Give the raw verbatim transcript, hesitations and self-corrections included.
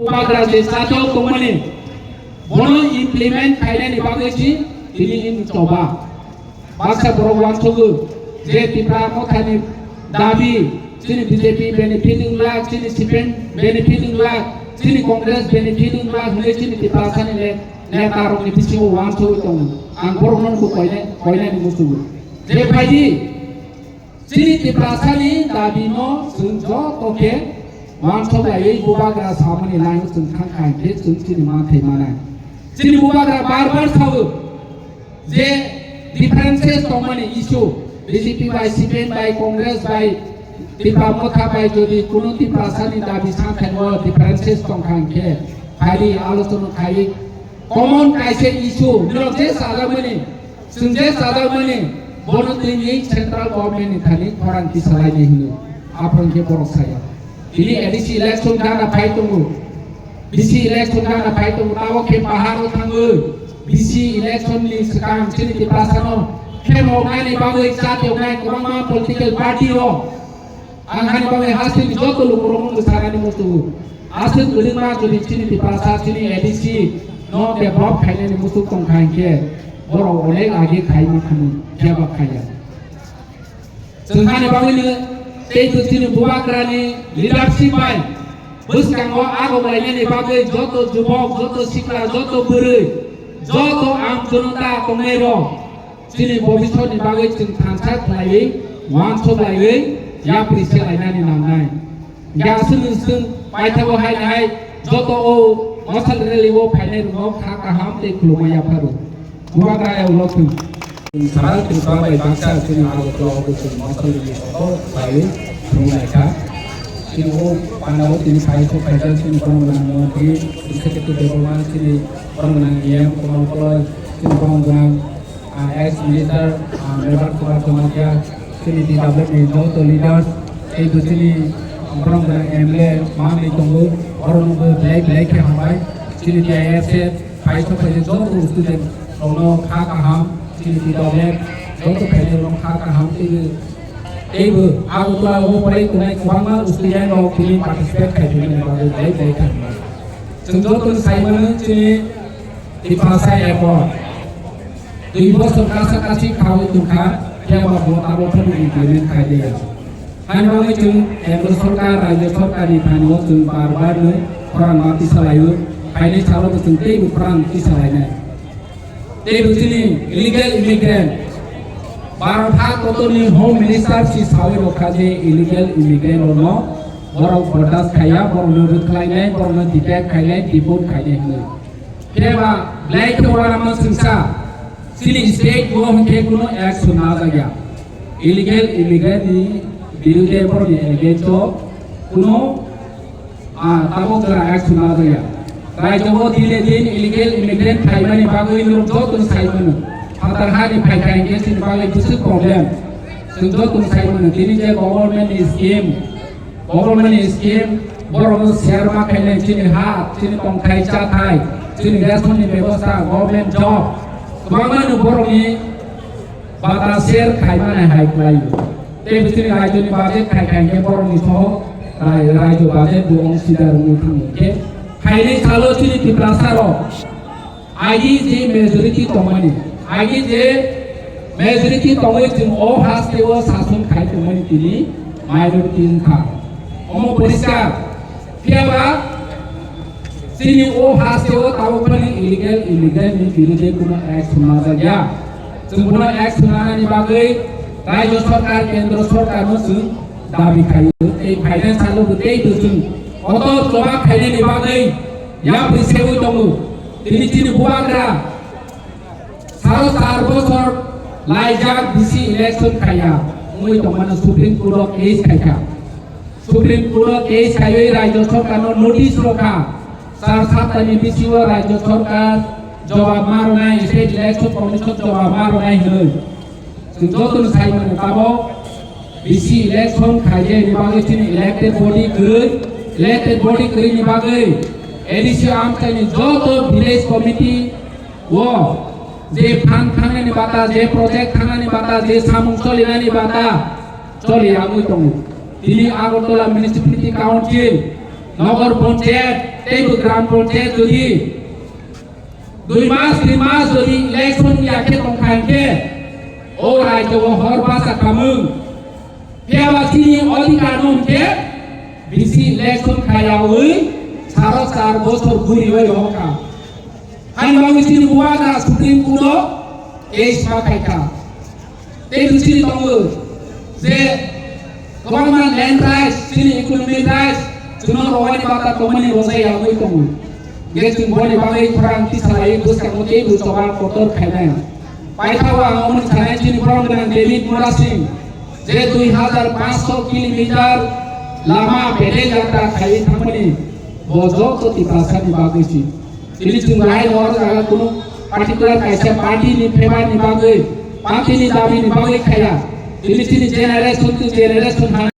Bubagra je chatok tongmani, bono implement khainani bagwi si tini in choba. Baksa borok uansukgo je Tipra mothani dabi, chini B J P benefit wngla, chini C P M benefit wngla, chini Congress benefit wngla hwnwi chini Tiprasani le netarokni bisingo uansugwi tongo. Ang borokno bo koinai, koinani musugo. Je phaidi, chini Tiprasani dabino chwng joto khe uansuk laiwi Bubagra samani laino chwng thang kha hwnkhe chwng chini manthai manai. Chini Bubagra bar bar sao je differences tongmani issue, B J P bai, C P M bai, Congress bai, Tipra Motha bai jodi kuno Tiprasani dabi sankhaino differences tongkha hwnkhe phaidi alochona khai common kaisa issue, norok je chajakmani, chwng je chajakmani, bono twi central government ni thani khorang tisalaini hino. Aphuru hwnkhe borok saya. Tini A D C election gana phai tongo. B C election gana phai tongo. Tabo khe paharo thango. B C election ni swkang chini Tiprasano khemo nani bagwi chatiyoknai kwbangma political party rok. Ang hani bagwi hasteni joto lukurokno mwsanani muchungo. Aswk kwrwngma jodi chini Tiprasa chini A D C no develop khainani muchung tongkha hinkhe borok onek age khaima khani, phiya ba khaiya. Chwng hani bagwino tei bo chini Bubagrani leadership bai bwskango agok lainani bagwi joto jubok, joto sikla, joto bwrwi, joto am jonota tongnairok chini bobisotni bagwi chwng thansa khlaiwi, uansuk laiwi, yapri se lainani nangnai. Hingke aswk nwng chwng paithago hai hai joto o mosal rally o phainai rwngno kha kaham tei khulumma yapharo. Bubagra ya ulo thung. Saral Tripura bai baksa chini Agartala o bo chwng mosal rally o khlaiwi thwngwi lai kha. Chini o panda o tini phai sok phaijak chini borok gwnang montri, Sri Sekretary Debbarma, chini borok gwnang E M Komal Koloi, chini borok gwnang ah, ex minister, ah, Mebar Kumar Jamatia, chini T W ni joto leaders, tei bo chini borok gwnang M L A manwi tongo, borokno bo belai belai khe hambai. Chini T I F se phai sok phai joto student rokno kha kaham, chini T W joto phainai rokno kha kaham, tei bo, tei bo Agartala o pharai tongnai kwbangma student rok tini participate khai tongmani bagwi belai belai khe hambai. Chwng joto sai mano chini Tiprasa Accord. Dui bosor kasa kasi khawi tongkha, phiya ba bo tabok phano implement khai de ya. Hani bagwi chwng kendro sorkar, rajyo sorkarni thani o chwng bar bar no khorang ma tisa laio, phainai salo bo chwng teibo khorang tisa lainai. Teibo chini illegal immigrant, Bharat ha kotorni Home Minister si sawi rokha je illegal immigrant rokno borok bordas khaiya, borokno rwkhlainai, borokno detect khainai, deport khainai hwnwi. Phiya ba belai khe uanama chwngsa chini state o hwnkhe kuno action najak ya. Illegal immigrant ni birude borokni against o kuno, ah, tabok jora action najak ya. Rajyo o dine din illegal immigrant phaimani bagwi norok joto sai mano. Phatar hani phaikha hwnkhe chini bagwi bwswk problem. Chwng joto sai mano. Tini je government ni scheme, Government ni scheme, borokno share ma khainai chini ha, chini tongthai chathai, chini ration ni bebosta, government job, kwbangma no borokni bata share khaimani hai khlaio. Tei bo chini rajyoni budget khai khai khe borokni soho rai-, rajyo budget bo ong sidar wngwi thango. Khe phainai salo chini Tiprasa rok Agi je majority tongmani, agi je majority tongwi chwng o haste o sason khai tongmani tini minority wngkha. Omo poriskar. Phiya ba chini o haste o tabuk phani illegal immigrant ni birude kuno action najak ya. Chwng bono action nanani bagwi rajyo sorkar, kendro sorkar no chwng dabi khaio. Tei finance salo bo tei bo chwng kotor choba khainani bagwi yapri sewi tongo. Tini chini bubagra salo char bosor laijak bisi election khaiya wngwi tongmano Supreme Court o case khaikha. Supreme Court o case khaiwi rajyo sorkarno notice rokha. Char saptani bisingo rajyo sorkar jawab ma rwnai, State Election Commission jawab ma rwnai hwnwi. Chwng jotono sai mano tabok B C election khaijak ni bagwi chini elected body kwrwi, elected body kwrwi ni bagwi A D C amchaini joto village committee o je fund thangnani bata, je project thangnani bata, je samung solinani bata choli yagwi tongo. Tini Agartala Municipality Council, Nogor Panchayat, teibo gram panchayat jodi dui mas tin mas jodi election ya khe tongkha hwnkhe o rajyo o hor basa khamung. Phiya ba chini odhikar no hwnkhe bisi election khayawi saro char bochor guriwi rohorkha. Haino bagwi chini bubagra Supreme Court o case ma khaikha. Tei chini tongo je kwbangma land rights, chini economic rights, chwngno rwani bata tongmani rwjak yagwi tongo. Hwnkhe chwng boni bagwi khorang tisalaiwi bwskango teibo choba kotor khainai. Paithakgo ang omo sanai chini borok gwnang David Murasing je dui hajar panchsho kilometer lama bedel yatra khaiwi thangmani bo joto Tiprasani bagwi si. Tini chwng bahai no oro jaga kunu particular kaisa party ni favor ni bagwi, party ni dabi ni bagwi khaya. Tini chini generation to generation